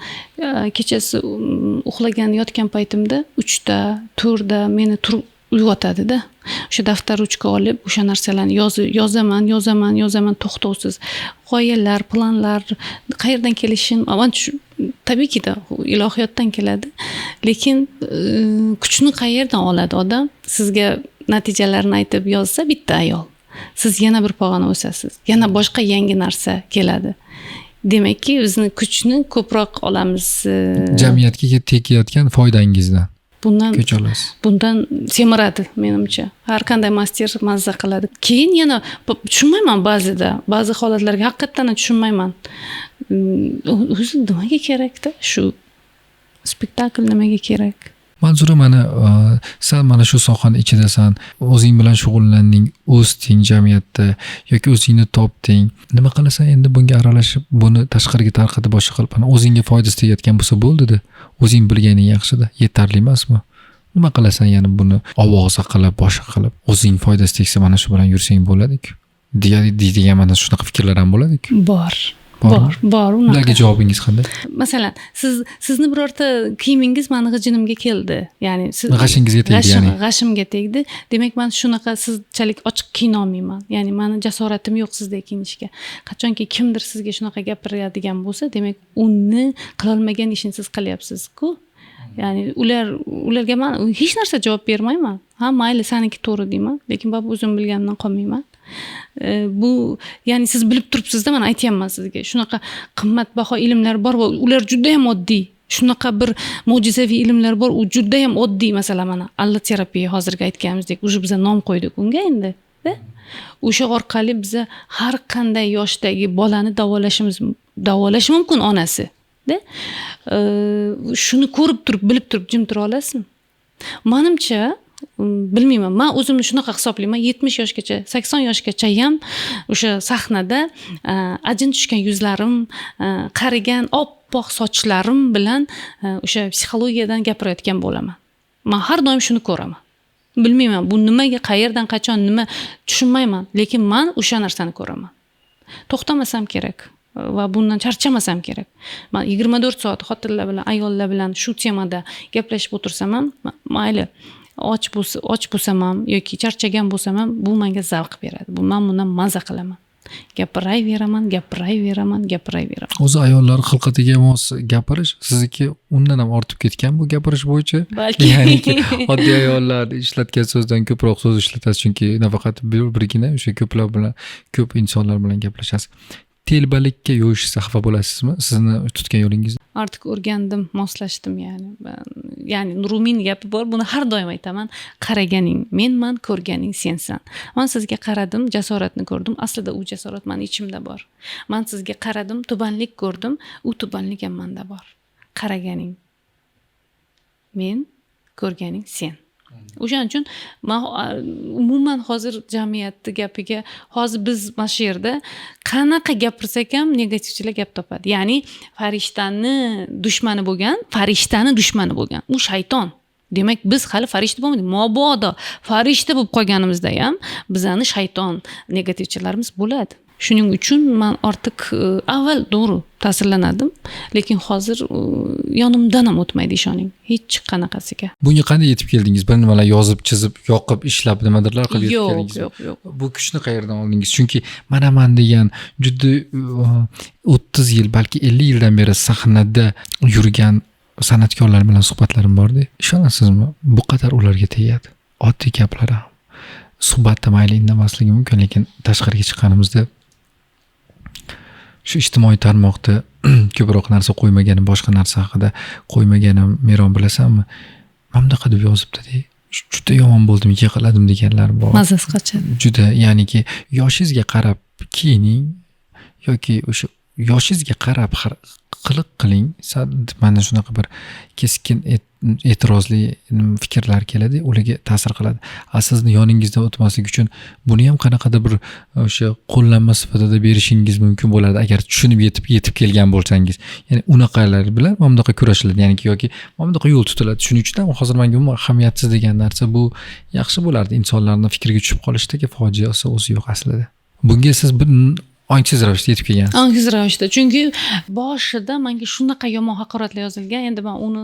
[SPEAKER 2] kechasi uxlagan yotgan paytimda 3da, 4da meni turib uyg'otadida, o'sha daftar, ruchka olib, o'sha narsalarni yozaman, yozaman, yozaman to'xtovsiz. G'oyalar, planlar qayerdan kelishini man tabiiykida ilohiyotdan keladi, lekin kuchni qayerdan oladi odam? Sizga natijalarni aytib yozsa bitta ayol, siz yana bir pog'ona o'sasiz, yana boshqa yangi narsa keladi. Demakki, bizni kuchni ko'proq olamiz
[SPEAKER 1] Jamiyatga tegayotgan foydangizdan
[SPEAKER 2] bundan
[SPEAKER 1] kuch olasiz.
[SPEAKER 2] Bundan semiradi, menimcha, har qanday master mazza qiladi. Keyin yana tushunmayman ba'zida, ba'zi holatlarga haqiqatdan ham tushunmayman. O'zi nimaga kerakda shu spektakl, nimaga kerak?
[SPEAKER 1] Manzura, mana san mana shu sohani ichidasan, o'zing bilan shug'ullanding, o'sding jamiyatda yoki o'zingni topding. Nima qilasan endi bunga aralashib, buni tashqariga tarqatib, boshqa qilib, ana o'zingga foydasi tegayotgan bo'lsa bo'ldida, o'zing bilganing yaxshida, yetarli emasmi? Nima qilasan yana buni ovoza qilib, boshqa qilib, o'zing foydasi tegsa, mana shu bilan yursang bo'ladiku deydigan mana shunaqa fikrlar ham bo'ladiku.
[SPEAKER 2] Bor.
[SPEAKER 1] Bormi?
[SPEAKER 2] Bor, bor unaqa.
[SPEAKER 1] Ularga javobingiz qanday?
[SPEAKER 2] Masalan, sizni birorta kiyimingiz mani g'ijinimga keldi, ya'ni siz
[SPEAKER 1] G'ashingizga tegdi, ya'ni.
[SPEAKER 2] G'ashimga tegdi. Demak, man shunaqa sizchalik ochiq kiyinolmayman, ya'ni mani jasoratim yo'q sizdek kiyinishga. Qachonki kimdir sizga shunaqa gapiradigan bo'lsa, demak, uni qilolmagan ishini siz qilyapsiz-ku. Ya'ni ularga man hech narsa javob bermayman. Ha, mayli, saniki to'g'ri deyman, lekin baribir o'zim bilganimdan qolmayman. Bu, ya'ni siz bilib turibsizda, man aytyapman sizga, shunaqa qimmatbaho ilmlar bor va ular judayam oddiy. Shunaqa bir mo'jizaviy ilmlar bor, u judayam oddiy. Masalan, mana alloterapiya, hozirgi aytganimizdek, уже biza nom qo'ydik unga endi da. O'sha orqali biza har qanday yoshdagi bolani davolash mumkin onasi da. Shuni ko'rib turib, bilib turib, jim tura olasizmi? Manimcha, bilmayman, man o'zimni shunaqa hisoblayman, 70 yoshgacha, 80 yoshgacha ham o'sha sahnada ajin tushgan yuzlarim, qarigan oppoq sochlarim bilan o'sha psixologiyadan gapirayotgan bo'laman. Man har doim shuni ko'raman. Bilmayman, bu nimaga, qayerdan, qachon, nima, tushunmayman, lekin man o'sha narsani ko'raman. To'xtamasam kerak va bundan charchamasam kerak. Man 24 soat xotinlar bilan, ayollar bilan shu temada gaplashib o'tirsam ham mayli. Och bo'lsam ham yoki charchagan bo'lsam ham, bu menga zavq beradi. Bu man bundan maza qilaman. Gapiraveraman, gapiraveraman, gapiraveraman.
[SPEAKER 1] O'zi ayollar xilqatiga mos gapirish, sizniki undan ham ortib ketgan bu gapirish bo'yicha.
[SPEAKER 2] Balki.
[SPEAKER 1] Ya'niki oddiy ayollar ishlatgan so'zdan ko'proq so'z ishlatasiz, chunki nafaqat birgina, o'sha ko'plar bilan, ko'p insonlar bilan gaplashasiz. Telbalikka yo'yishsa xafa bo'lasizmi? Sizni tutgan yo'lingiz?
[SPEAKER 2] Ortiq o'rgandim, moslashdim ya'ni. Ya'ni Rumin gapi bor, buni har doim aytaman. Qaraganing menman, ko'rganing sensan. Man sizga qaradim, jasoratni ko'rdim. Aslida u jasorat mani ichimda bor. Man sizga qaradim, tubanlik ko'rdim, u tubanlik ham manda bor. Qaraganing men, ko'rganing sen. O'shaning uchun man umuman hozir jamiyatni gapiga, hozir biz mana shu yerda qanaqa gapirsak ham negativchilar gap topadi. Ya'ni farishtani dushmani bo'lgan, farishtani dushmani bo'lgan u shayton. Demak, biz hali farishta bo'lmadik. Mabodo farishta bo'lib qolganimizda ham bizani shayton negativchilarimiz bo'ladi. Shuning uchun man ortiq avval to'g'ri ta'sirlanardim, lekin hozir yonimdan ham o'tmaydi, ishoning, hech qanaqasiga.
[SPEAKER 1] Bunga qanday yetib keldingiz? Bir nimalar yozib, chizib, yoqib, ishlab, nimadirlar qilib yetib
[SPEAKER 2] Yo'q,
[SPEAKER 1] keldingizmi?
[SPEAKER 2] yo'q.
[SPEAKER 1] Bu kuchni qayerdan oldingiz? Chunki manaman degan juda 30 yil, balki 50 yildan beri sahnada yurgan san'atkorlar bilan suhbatlarim borda. Ishonasizmi? Bu qadar ularga tegadi. Oddiy gaplar ham. Suhbatda mayli indamasligi mumkin, lekin tashqariga chiqqanimizda shu ijtimoiy tarmoqda ko'proq narsa qo'ymaganim, boshqa narsa haqida qo'ymaganim, Meron, bilasanmi? Mana bunaqa deb yozibdi-da. Juda yomon bo'ldim, yig'ladim deganlar bor.
[SPEAKER 2] Mazasi qochadi.
[SPEAKER 1] Juda, ya'niki yoshingizga qarab kiyining yoki o'sha yoshingizga qarab qiliq qiling. Mana shunaqa bir keskin e'tirozli fikrlar keladi, ularga ta'sir qiladi. A sizni yoningizdan o'tmaslik uchun buni ham qanaqadir bir o'sha qo'llanma sifatida berishingiz mumkin bo'ladi, agar tushunib yetib kelgan bo'lsangiz. Ya'ni unaqalar bilan mana bunaqa kurashiladi, ya'niki yoki mana bunaqa yo'l tutiladi. Shuning uchun ham hozir menga umuman ahamiyatsiz degan narsa bu yaxshi bo'lardi. Insonlarning fikriga tushib qolishdagi fojiasi o'zi yo'q aslida. Bunga siz bir ongsiz ravishda yetib kelgansiz.
[SPEAKER 2] Ongsiz ravishda, chunki boshida menga shunaqa yomon haqoratlar yozilgan. Endi men uni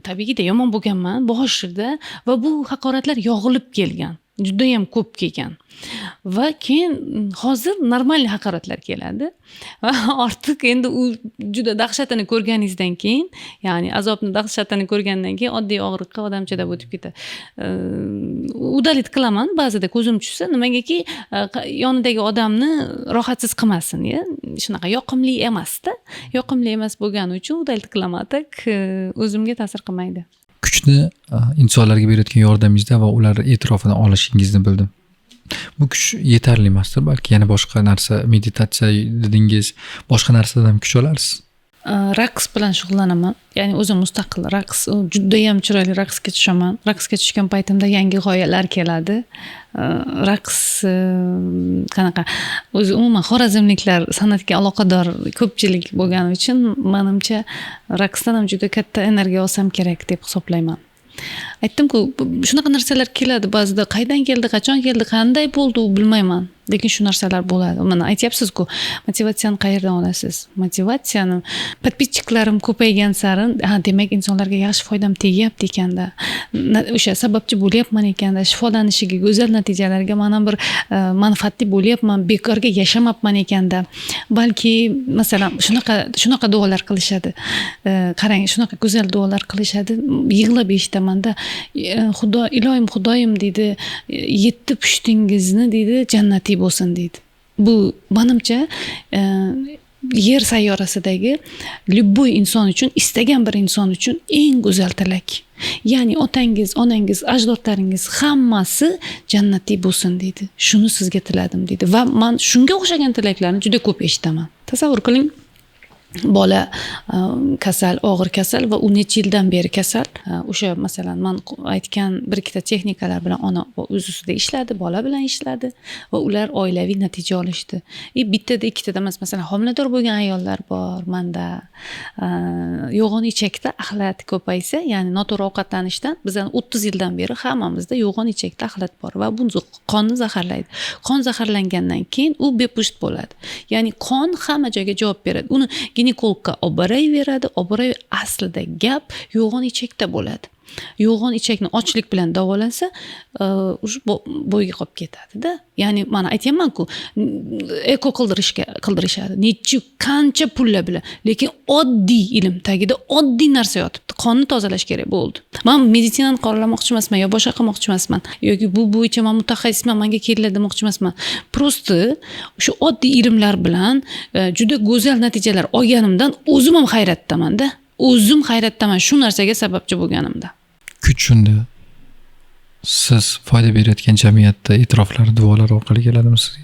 [SPEAKER 2] tabiiyki yomon bo'lganman boshida va bu haqoratlar yog'ilib kelgan, judayam ko'p kelgan. Va keyin hozir normal haqoratlar keladi. Va ortiq endi u juda dahshatini ko'rganingizdan keyin, ya'ni azobni dahshatini ko'rgandan keyin oddiy og'riqqa odam chidab o'tib ketadi. Удалить qilaman ba'zida ko'zim tushsa, nimagaki yonidagi odamni rohatsiz qilmasin, ya. Shunaqa yoqimli emasda. Yoqimli emas bo'lgani uchun удалить qilaman. Так o'zimga ta'sir qilmaydi.
[SPEAKER 1] Kuchni insonlarga berayotgan yordamingizda va ularni e'tirofini olishingizni bildim. Bu kuch yetarli emasdir, balki yana boshqa narsa, meditatsiya dedingiz, boshqa narsadan ham kuch olasiz.
[SPEAKER 2] Raqs bilan shug'ullanaman. Ya'ni o'zim mustaqil raqs, judayam chiroyli raqsga tushaman. Raqsga tushgan paytimda yangi g'oyalar keladi. Raqs qanaqa? O'zi umuman xorazmliklar san'atga aloqador ko'pchilik bo'lgani uchun menimcha raqsdan ham juda katta energiya olsam kerak deb hisoblayman. Aytdim-ku, shunaqa narsalar keladi ba'zida, qaydan keldi, qachon keldi, qanday bo'ldi u bilmayman. Lekin shu narsalar bo'ladi. Mana aytyapsiz-ku, motivatsiyani qayerdan olasiz? Motivatsiyani подписчиklarim ko'paygan sari, ha, demak insonlarga yaxshi foydam tegyapti ekanda. O'sha sababchi bo'lyapman ekanda, shifolanishiga, go'zal natijalarga man ham bir manfaatli bo'lyapman, bekorga yashamabman ekanda. Balki masalan shunaqa duolar qilishadi. Qarang, shunaqa go'zal duolar qilishadi. Yig'lab eshitamanda, Xudo, iloyim Xudoyim deydi, 7 pushtingizni deydi, jannatiy bo'lsin deydi. Bu menimcha yer sayyorasidagi любой inson uchun, istagan bir inson uchun eng go'zal tilak. Ya'ni otangiz, onangiz, ajdodlaringiz hammasi jannatiy bo'lsin deydi. Shuni sizga tiladim deydi. Va men shunga o'xshagan tilaklarni juda ko'p eshitaman. Tasavvur qiling, bola kasal, og'ir kasal va u necha yildan beri kasal. O'sha masalan men aytgan bir ikkita texnikalar bilan ona o'z ustida ishladi, bola bilan ishladi va ular oilaviy natija olishdi. Bittada ikkitada emas, masalan homilador bo'lgan ayollar bor manda. Yo'g'on ichakda axlat ko'paysa, ya'ni noto'g'ri ovqatlanishdan bizani 30 yildan beri hammamizda yo'g'on ichakda axlat bor va bu qonni zaharlaydi. Qon zaharlangandan keyin u bepusht bo'ladi. Ya'ni qon hamma joyga javob beradi. Uni ginekologga olib boraveradi, olib boraveradi. Aslida gap yo'g'on ichakda bo'ladi. Yo'g'on ichakni ochlik bilan davolansa, уже bo'yga qolib ketadi-da. Ya'ni mana aytyapman-ku, eko qildirishadi. Necha qancha pullar bilan, lekin oddiy ilm tagida oddiy narsa yotibdi. Qonni tozalash kerak bo'ldi. Men meditsinani qoralamoqchi emasman yo boshqa qilmoqchi emasman yoki bu bo'yicha men mutaxassisman, menga kelinglar demoqchi emasman. Просто shu oddiy ilmlar bilan juda go'zal natijalar olganimdan o'zim ham hayratdaman-da. O'zim hayratdaman shu narsaga sababchi bo'lganimda.
[SPEAKER 1] Kuch shunda. Siz foyda berayotgan jamiyatda e'tiroflar, duolar orqali keladimi sizga?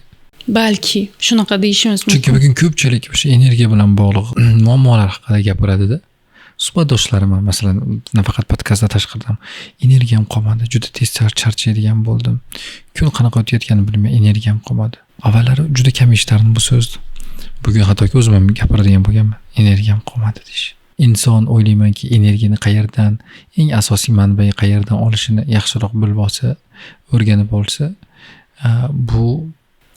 [SPEAKER 2] Balki shunaqa deyishimiz mumkin.
[SPEAKER 1] Chunki bugun ko'pchilik o'sha energiya bilan bog'liq muammolar haqida gapiradida. Suhbatdoshlarim ham, masalan, nafaqat podkastda, tashqarida ham energiyam qolmadi, juda tez charchaydigan bo'ldim. Kun qanaqa o'tayotganini bilmay energiyam qolmadi. Avvallari juda kam eshitardim bu so'zni. Bugun hattoki o'zim ham gapiradigan bo'lganman. Energiyam qolmadi deyish. Inson o'ylaymanki, energiyani qayerdan, eng asosiy manbai qayerdan olishini yaxshiroq bilib olsa, o'rganib olsa, bu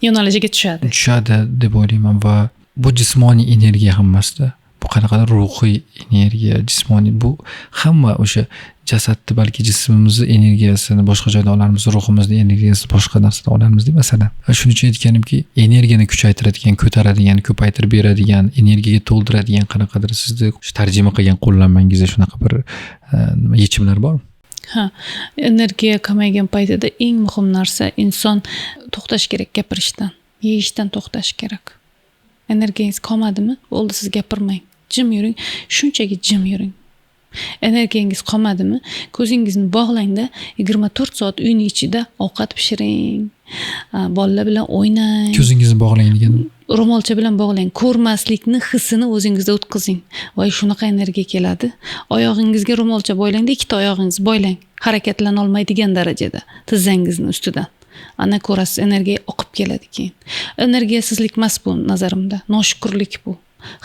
[SPEAKER 2] yo'nalishiga tushadi.
[SPEAKER 1] Tushadi deb o'ylayman va bu jismoniy energiya ham emasda. Bu qanaqadir ruhiy energiya, jismoniy, bu hamma o'sha jasadni, balki jismimizni energiyasini boshqa joydan olarmiz, ruhimizni energiyasini boshqa narsadan olarmiz, masalan. Shuning uchun aytganimki, energiyani kuchaytiradigan, ko'taradigan, ko'paytirib beradigan, energiyaga to'ldiradigan qanaqadir sizni shu tarjima qilgan qo'llanmangizda shunaqa bir nima yechimlar bormi?
[SPEAKER 2] Ha, energiya kamaygan paytida eng muhim narsa, inson to'xtash kerak gapirishdan, yeyishdan to'xtash kerak. Energiyangiz qolmadimi? Bo'ldi, siz gapirmang. Jim yuring, shunchaki jim yuring. Energiyangiz qolmadimi? Ko'zingizni bog'langda 24 soat uyning ichida ovqat pishiring, bolalar bilan o'ynang.
[SPEAKER 1] Ko'zingizni bog'lang deganim?
[SPEAKER 2] Ro'molcha bilan bog'lang. Ko'rmaslikni hissini o'zingizda o'tkazing. Voy, shunaqa energiya keladi. Oyog'ingizga ro'molcha boylangda, ikkita oyog'ingizni boylang. Harakatlana olmaydigan darajada tizzangizni ustidan. Ana ko'rasiz, energiya oqib keladi keyin. Energiyasizlik emas bu nazarimda, noshukrlik bu.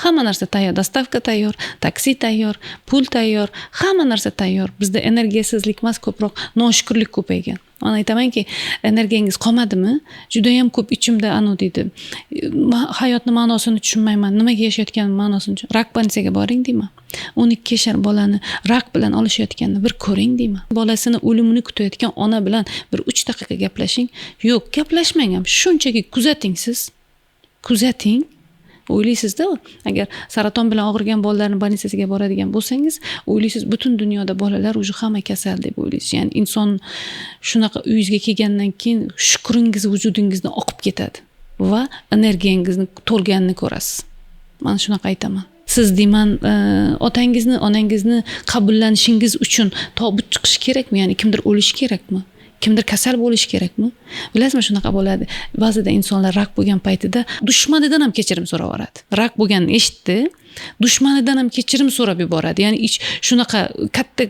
[SPEAKER 2] Hamma narsa tayyor, доставка tayyor, taksi tayyor, pul tayyor, hamma narsa tayyor. Bizda energiyasizlik emas, ko'proq noshukrlik ko'paygan. Man aytamanki, energiyangiz qolmadimi? Judayam ko'p ichimda anu deydi. Hayotni ma'nosini tushunmayman, nimaga yashayotganim ma'nosini. Rak больница ga boring deyman. 12 yashar bolani rak bilan olishayotganini bir ko'ring deyman. Bolasini o'limini kutayotgan ona bilan bir 3 daqiqa gaplashing. Yo'q, gaplashmang ham, shunchaki kuzating siz. Kuzating. O'ylaysizda, agar saraton bilan og'rigan bolalarni больница siga boradigan bo'lsangiz, o'ylaysiz butun dunyoda bolalar уже hamma kasal deb o'ylaysiz. Ya'ni inson shunaqa uyingizga kelgandan keyin shukringiz vujudingizdan oqib ketadi va energiyangizni to'lganini ko'rasiz. Man shunaqa aytaman. Siz deyman, otangizni, onangizni qabullanishingiz uchun tobut chiqishi kerakmi? Ya'ni kimdir o'lishi kerakmi? Kimdir kasal bo'lishi kerakmi? Bilasizmi, shunaqa bo'ladi. Ba'zida insonlar rak bo'lgan paytida dushmanidan ham kechirim so'rab yuboradi. Rak bo'lganini eshitdi, dushmanidan ham kechirim so'rab yuboradi. Ya'ni ich shunaqa katta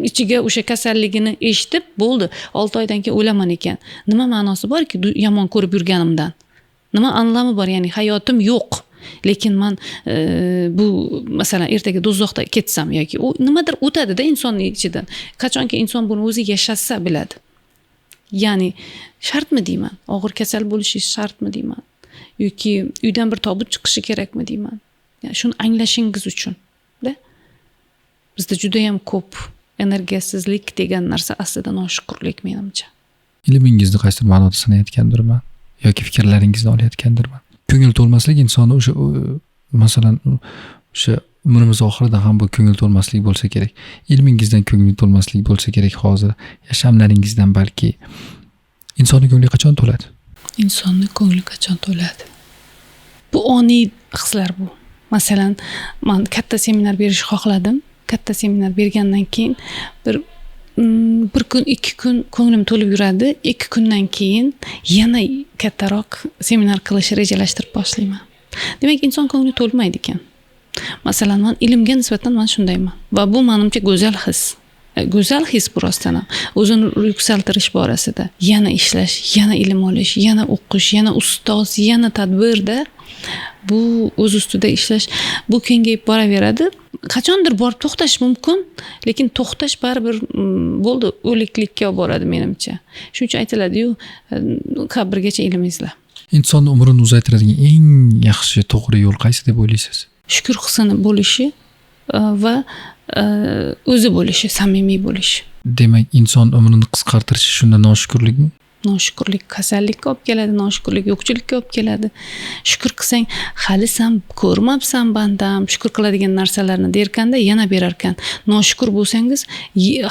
[SPEAKER 2] ichiga o'sha kasalligini eshitib, bo'ldi, 6 oydan keyin o'laman ekan. Nima ma'nosi borki yomon ko'rib yurganimdan? Nima anlami bor? Ya'ni hayotim yo'q. Lekin man bu masalan ertaga do'zaxda ketsam yoki u nimadir o'tadi-da insonning ichidan. Qachonki inson buni o'zi yashasa biladi. Ya'ni shartmi deyman, og'ir kasal bo'lishingiz shartmi deyman, yoki uydan bir tobut chiqishi kerakmi deyman. Ya'ni shuni anglashingiz uchun da. Bizda juda ham ko'p energiyasizlik degan narsa aslida noshukrlik menimcha.
[SPEAKER 1] Ilmingizni qaysidir ma'noda sinayotgandirman yoki fikrlaringizni olayotgandirman. Ko'ngil to'lmaslik insonni o'sha, masalan, o'sha umrimiz oxirida ham bu ko'ngil to'lmaslik bo'lsa kerak. Ilmingizdan ko'ngil to'lmaslik bo'lsa kerak hozir. Yashamlaringizdan balki. Insonning ko'ngli qachon to'ladi?
[SPEAKER 2] Insonning ko'ngli qachon to'ladi? Bu oniy hislar bu. Masalan, men katta seminar berishni xohladim. Katta seminar bergandan keyin bir kun, 2 kun ko'nglim to'lib yuradi. 2 kundan keyin yana kattaroq seminar qilishni rejalashtirib boshlayman. Demak, inson ko'ngli to'lmaydi ekan. Masalan, men ilmga nisbatan men shundayman va bu menimcha go'zal his. Go'zal his bu rostdan ham. O'zini yuksaltirish borasida yana ishlash, yana ilm olish, yana o'qish, yana ustoz, yana tadbirda bu o'z ustida ishlash, bu kengayib boraveradi. Qachondir borib to'xtash mumkin, lekin to'xtash baribir bo'ldi, o'liklikka olib boradi menimcha. Shuning uchun aytiladi-yu, qabrgacha ilm izla.
[SPEAKER 1] Insonning umrini uzaytiradigan eng yaxshi to'g'ri yo'l qaysi deb o'ylaysiz?
[SPEAKER 2] Shukur hissini bo'lishi va o'zi bo'lishi, samimiy bo'lishi.
[SPEAKER 1] Demak, inson umrini qisqartirishi shunda noshukrlikmi?
[SPEAKER 2] Noshukrlik kasallikka olib keladi, noshukrlik yo'qchilikka olib keladi. Shukur qilsang, hali san ko'rmabsan bandam, shukur qiladigan narsalarni derkanda yana berarkan. Noshukur bo'lsangiz,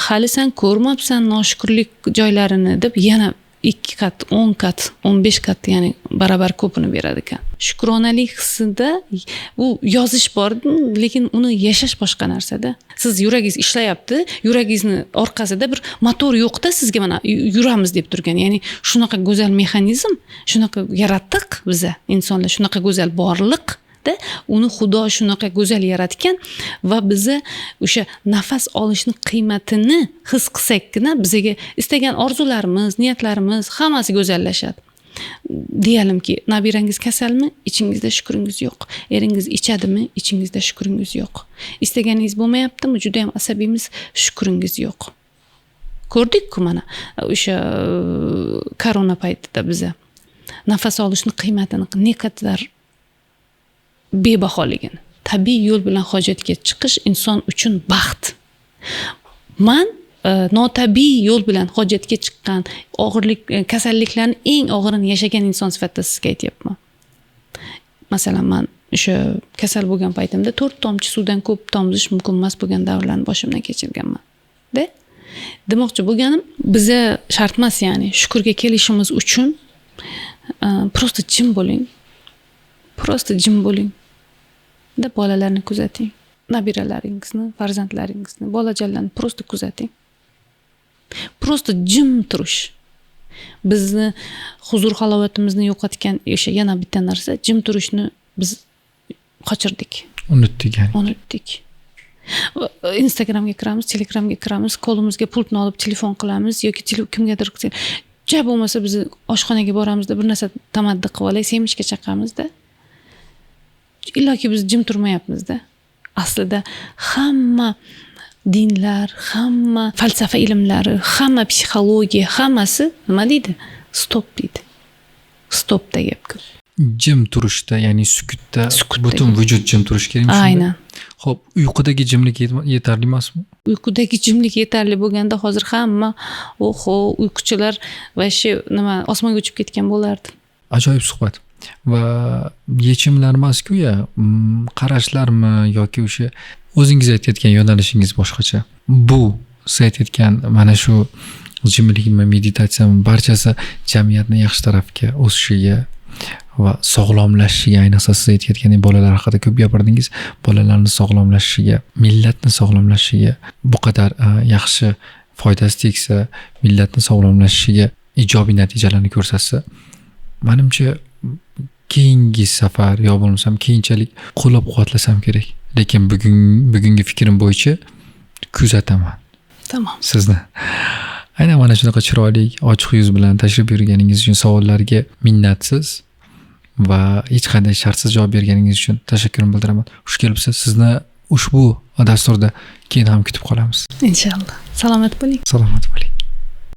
[SPEAKER 2] hali san ko'rmabsan noshukrlik joylarini deb yana 2 qat, 10 qat, 15 qat, ya'ni baravar ko'pini beradi ekan. Shukronalik hissida u yozish bor, lekin uni yashash boshqa narsada. Siz yuragingiz ishlayapti, yuragingizni orqasida bir motor yo'qda sizga mana yuramiz deb turgan. Ya'ni shunaqa go'zal mexanizm, shunaqa yaratdiq biza insonlar, shunaqa go'zal borliq da, uni Xudo shunaqa go'zal yaratgan va biza o'sha nafas olishni qiymatini his qilsakkina bizaga istagan orzularimiz, niyatlarimiz hammasi go'zallashadi. Deyalimki, nabirangiz kasalmi, ichingizda shukringiz yo'q. Eringiz ichadimi, ichingizda shukringiz yo'q. Istaganingiz bo'lmayaptimi, juda ham asabiymiz, shukringiz yo'q. Ko'rdik-ku mana o'sha korona paytida biza nafas olishni qiymatini ne qadar bebaholigini. Tabiiy yo'l bilan hojatga chiqish inson uchun baxt. Man notabiiy yo'l bilan hojatga chiqqan, og'irlik, kasalliklarni eng og'irini yashagan inson sifatida sizga aytyapman. Masalan, man o'sha kasal bo'lgan paytimda 4 tomchi suvdan ko'p tomizish mumkin emas bo'lgan davrlarni boshimdan kechirganman. Da? Demoqchi bo'lganim, biza shart emas, ya'ni shukrga kelishimiz uchun просто jim bo'ling. Просто jim bo'ling. Da bolalarni kuzating. Nabiralaringizni, farzandlaringizni, bolajonlarni просто kuzating. Просто jim turish. Bizni huzur halovatimizni yo'qotgan o'sha yana bitta narsa, jim turishni biz qochirdik.
[SPEAKER 1] Unutdik ya'ni.
[SPEAKER 2] Unutdik. Instagramga kiramiz, Telegramga kiramiz, qo'limizga pultni olib telefon qilamiz yoki kimgadir ja bo'lmasa biz oshxonaga boramizda bir narsa tamaddi qilib olay, semichka chaqamizda. Illoki biz jim turmayapmiz-da. Aslida hamma dinlar, hamma falsafa ilmlari, hamma psixologiya, hammasi nima deydi? Stop deydi. Stopda gap ko'p.
[SPEAKER 1] Jim turishda, ya'ni sukutda butun vujud jim turishi kerakmi shunda?
[SPEAKER 2] Aynan.
[SPEAKER 1] Xo'p, uyqudagi jimlik yetarli emasmi?
[SPEAKER 2] Uyqudagi jimlik yetarli bo'lganda hozir hamma oho, uyquchilar vashi nima osmonga uchib ketgan bo'lardi.
[SPEAKER 1] Ajoyib suhbat. Va yechimlar emas-ku ya, qarashlarmi yoki o'sha o'zingiz aytayotgan yo'nalishingiz boshqacha. Bu siz aytayotgan mana shu jimlikmi, meditatsiyami barchasi jamiyatni yaxshi tarafga o'sishiga va sog'lomlashishiga, ayniqsa siz aytayotgandek bolalar haqida ko'p gapirdingiz, bolalarni sog'lomlashishiga, millatni sog'lomlashishiga bu qadar yaxshi foydasi tegsa, millatni sog'lomlashishiga ijobiy natijalarni ko'rsatsa, menimcha keyingi safar yo bo'lmasam keyinchalik qo'llab-quvvatlasam kerak. Lekin bugungi fikrim bo'yicha kuzataman.
[SPEAKER 2] Tamam.
[SPEAKER 1] Sizni aynan mana shunaqa chiroyli, ochiq yuz bilan tashrif buyurganingiz uchun savollarga minnatsiz va hech qanday shartsiz javob berganingiz uchun tashakkurimni bildiraman. Xush kelibsiz. Sizni ushbu dasturda keyin ham kutib qolamiz.
[SPEAKER 2] Inshaalloh. Salomat bo'ling.
[SPEAKER 1] Salomat bo'ling.